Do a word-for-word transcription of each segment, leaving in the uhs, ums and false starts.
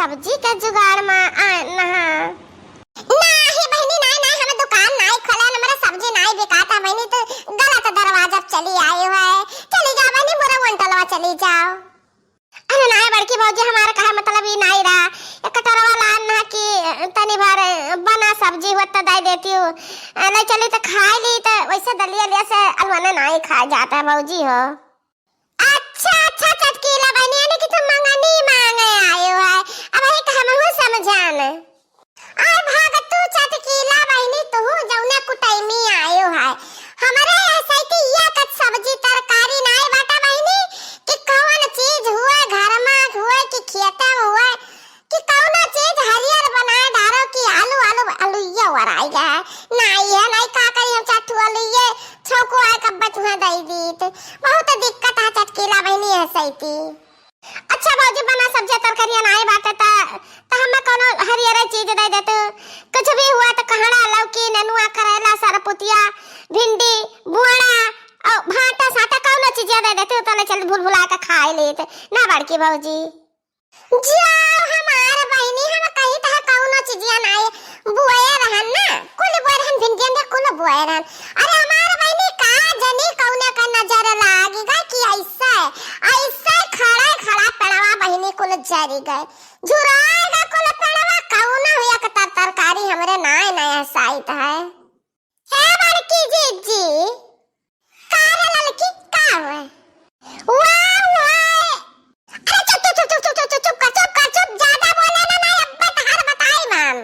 सब्जी के जुगाड़ मा आ, नहा। नाही बहिनी, नाही, नाही, हम दुकान नाही खोले, हमरा सब्जी नाही बिकात है बहिनी, तो गलत दरवाजा पे चली आए हुए। चली जाओ बहिनी, मोरे ओंटलवा चली जाओ। अरे नाही बड़की भौजी, हमारे कहे मतलब ई नाही रहा, एक कटोरवा लान ना कि तनी भर बना सब्जी हुआ तो दे देती हूँ, नहीं चली तो खाई ली, तो वैसे दलिया लिया से अलवने नाही खाए जाता है भौजी हो। अच्छा, अच्छा, चटकीला बहिनी, यानी कि तुम मंगनी मांगे आयो है। अब एक हमहू समझान। आय भाग तू चटकीला बहिनी, तू जौने कुटैमी आयो है। हमरे यह सैती यह कत सब्जी तरकारी नाय बाटा बहिनी, कि कौन चीज हुए, घर मा हुए कि खेते मा हुए, कि कौनो चीज हरियर बनाए डारो कि आलू, आलू, आलू ये वराई गए। नाई है, नाई का करी हम चार ठो आलू ये छौको आए कब्बे तुहाँ दई दीत। बहुत दिक्कत है चटकीला बहिनी है सैती। अच्छा भौजी, बना सब्जिया तरकारिया नाई बाटे त, त हमें कौनो हरियर चीज दे देते। कुछ भी हुआ त कहड़ा, लौकी, नेनुआ, करेला, सरपुतिया, भिंडी, बुआड़ा, और भाटा साटा कौनो चीजिया दे देते, तो ले चल भुलभुला के खाए लेते ना बड़की भौजी। जाओ हमार बहिनी, हम कही त कौनो चीजिया नाई बुए रहन ना, कुल बुए रहन, भिंडियन के कुल बुए रहन। अरे हमार बहिनी, का जनी कौने का नजर लागी गए कि ऐसे, ऐसे खड़ा खड़ा पेड़वा बहिनी कुल जरी गए, झुराए गए कुल पेड़वा, कौनो हुआ के तर-, तरकारी हमरे नाय नया साइत है। हे बड़की जीजी, का रे ललकी, का हुए? वाह, वाह। अरे चुप, चुप, चुप, चुप, चुप, चुप, चुप कर, चुप कर, चुप, ज्यादा बोले ना, ना, अब्बा तहार बताई हम।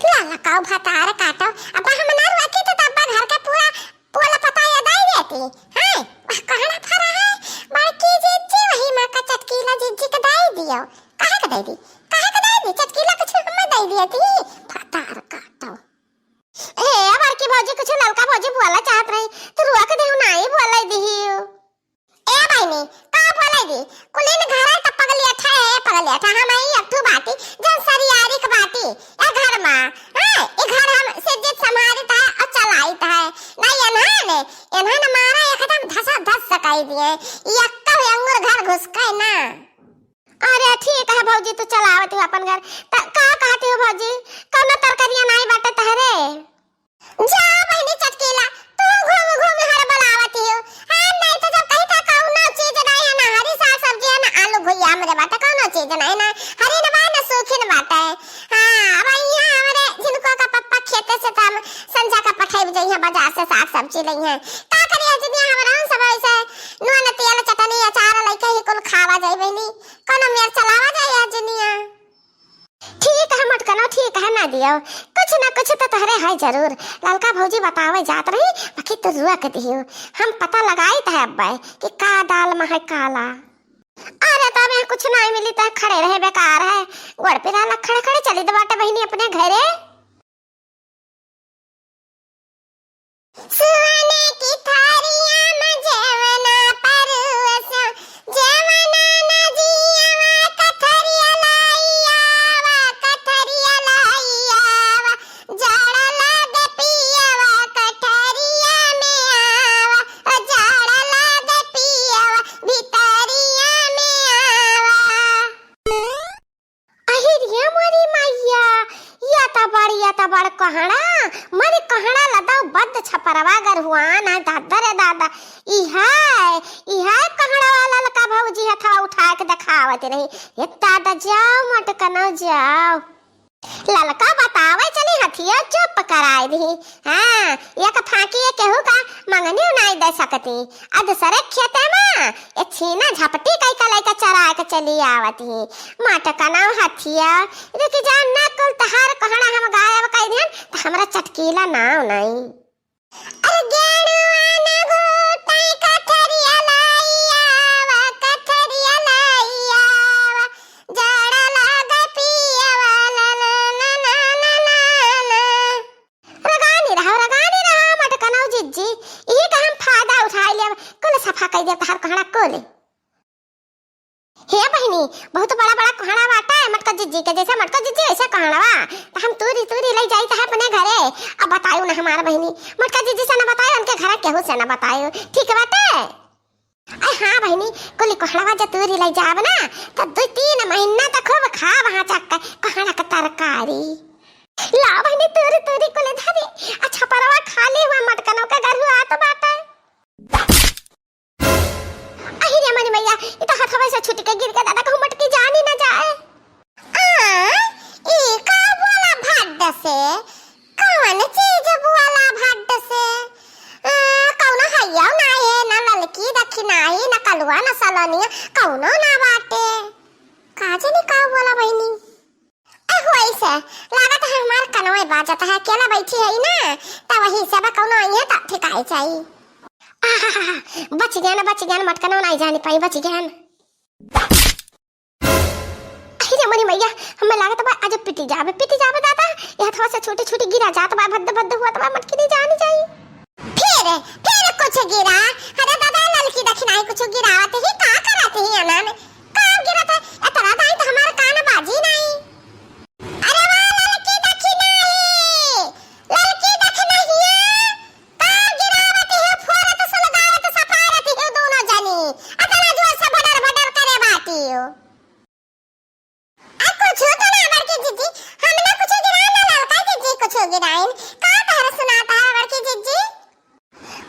ललकाऊ भतार काटो, अब्बा हम ना रोकी तो अब्बा घर के पूरा पोला पता ये दई देती। हैं? वह कहना फरा है, बड़की जीजी वही माँ का चटकीला जीजी के दई दियो। काहे के दई दी? काहे के दई दी? चटकीला कुछ हमें दई दिया थी। भतार काटो। ए, बड़की भौजी, कुछ ललका भौजी बोला चाहत रही, तो रुआ के देहु नाई बोला दिहियो। ए बहिनी, का बोला दी? कुलीन घर है त पगलिया ठा है, पगलिया ठा हम ही एक ठू बाटी, जन सरियारी के बाटी, ए घर मा, हाँ, ए घर हम से जित संभालित है और चलाइत है। नहीं एन्हन, एन्हन मारा एकदम धसा धस सकाई दिए, यक्का अंगुर घर घुसके ना। अरे ठीक है भौजी, तू चलावत हो अपन घर। त का कहती हो भौजी, कौनो तरकारिया नाई बाटे तहरे? जा बहिनी चटकीला, तू घूम घूम हर बोलावत हो। हाँ, नहीं तो जब कही था कौनो चीज नहीं है ना, हरी साग सब्जी है ना, आलू भुजिया हमरे बाटे, कौनो चीज नहीं ना, हरी न बा ना सूखी न बाटे। हाँ, अब यहाँ हमरे जिनको का पप्पा खेते से तम संझा का पठाई जइहे बाजार से साग सब्जी लइहे। का करिए जिनिया हमरा सब ऐसे नून तेल चटनी अचार लइके ही कुल खावा जाई बहिनी। कौनो मेर चलावा जाए या जिनिया। ठीक है मटकनो, ठीक है ना दियो, कुछ ना कुछ तो तोहरे है जरूर। ललका भौजी बतावे जात रही, बाकी तू रुआ के दियो, हम पता लगाई त है अब्बे कि का दाल में है काला। अरे तब यहाँ कुछ नहीं मिली तो खड़े रहे बेकार है, गोड़ पे रहला खड़े खड़े चली तो बाटे बहिनी अपने घरे। सुअने की थारिया में जेवना परुसो, जेवना ना जियवा कथरिया लाइयावा, कथरिया लाइयावा, जाड़ा लागे पियवा कथरिया में आवा, ओ जाड़ा लागे पियवा भितरिया में आवा। अहिरिया मोरी मैया, या त बड़, या त बड़ कहड़ा, मोरी कहड़ा लदौ बद्द छपरवा गरुआन है, दादा रे दादा, इहै, इहै कहड़ा वाला ललका भौजी हथवा उठा के देखावत रही। ए दादा जाओ मटकनो जाओ। ललका बतावे चली हथिया चुप कराए दिही। हाँ, एक फाकी ये केहू का मंगनी उनाई दे सकती। आ दूसरे खेते मा ए छीना झपटी कई का लइका चराए के चली आवत ही। मटकनौ हथिया, रुक जा ना, कुल तहार कहना हम गायब कई दिहन, त हमरा चटकीला नाव नाई। अरे गेड़ुआ ना घूटाई कथरिया लाइयावा, कथरिया लाइयावा, जाड़ा लागे पियवा, ला, ला, ला। रगानी रहो, रगानी रहो, मटकनौ जिज्जी, इही का हम फायदा उठाई लेब, कुल सफा कई देब तहार कहना कुल। हे बहिनी, बहुत बड़ा बड़ा कहना बाटे मटका जिज्जी के, जैसे मटका जिज्जी वैसे कहना बा, त हम तूरी तूरी लई जाई त है अपने घरे। अब बतायो ना हमार बहिनी, मटका जिज्जी से ना बतायो, उनके घर केहू से ना बतायो, ठीक बाटे? अरे हाँ बहिनी, कुली कोहड़वा जब तूरी लइ जाब ना, त दुइ तीन महीना तक खूब खाब हाँ चक्कर कोहड़ा क तरकारी। ला बहिनी, तूरी तूरी कुली धरी, आ छपरवा खाली हुआ मटकनों के गरुआत बाटे। अहि रे मोरी मइया, ई त हथवा से छूट के गिर के दादा कहूँ मटकी जानी न जाए। आ, ई का बोला भड्ड से? कौन चीज बोला भड्ड से? आ, कौनो हइया ना है, ना ललकी दखिनाही, ना कलुआ, ना सलोनिया, कौनो ना बाटे। का जानी का बोला बहिनी? ए, वैसे लागत है हमार कनवे बाजत है, अकेला बैठी है ना, त वही से बा कौनो आई है त ठिकाए जाई। आहा, बच गया ना, बच गया ना, मटकनो नहीं जानी पाई, बच गया ना। अरे मोरी मइया, हमें लागत बा आज पिटी जाबे, पिटी जाबे दादा। यह थोड़ा सा छोटी छोटी गिरा जात बा, भद्द भद्द हुआ त बा, मटकी नहीं जानी जाई। फिर, फिर कुछ गिरा। अरे दादा, ललकी दखिनाही कुछ गिरावत ही, का करत ही अनन? का गिरत है? ए तोरा दाई त हमार कान बाजी नहीं। अरे वाह, ललकी दखिनाही, ललकी दखिनाहिया, का गिरावत ही, फोरत सुलगावत सपारत ही दोनों जनी। अतना जोर से भडर भडर करे बाटी हो। आ, कुछ तो ना बड़की जिज्जी, हमने कुछ गिराइन ना ललका जिज्जी, कुछ गिराइन। का तहरे सुनात है बड़की जिज्जी?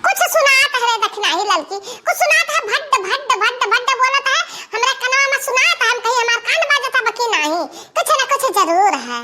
कुछ सुनात है रे दखिनाही ललकी, कुछ सुनात है, भड्ड, भड्ड, भड्ड, भड्ड बोलत है, हमरा कनवा में सुनात है, हम कहीं हमार कान बाजत है बकी नाही, कुछ ना कुछ जरूर है।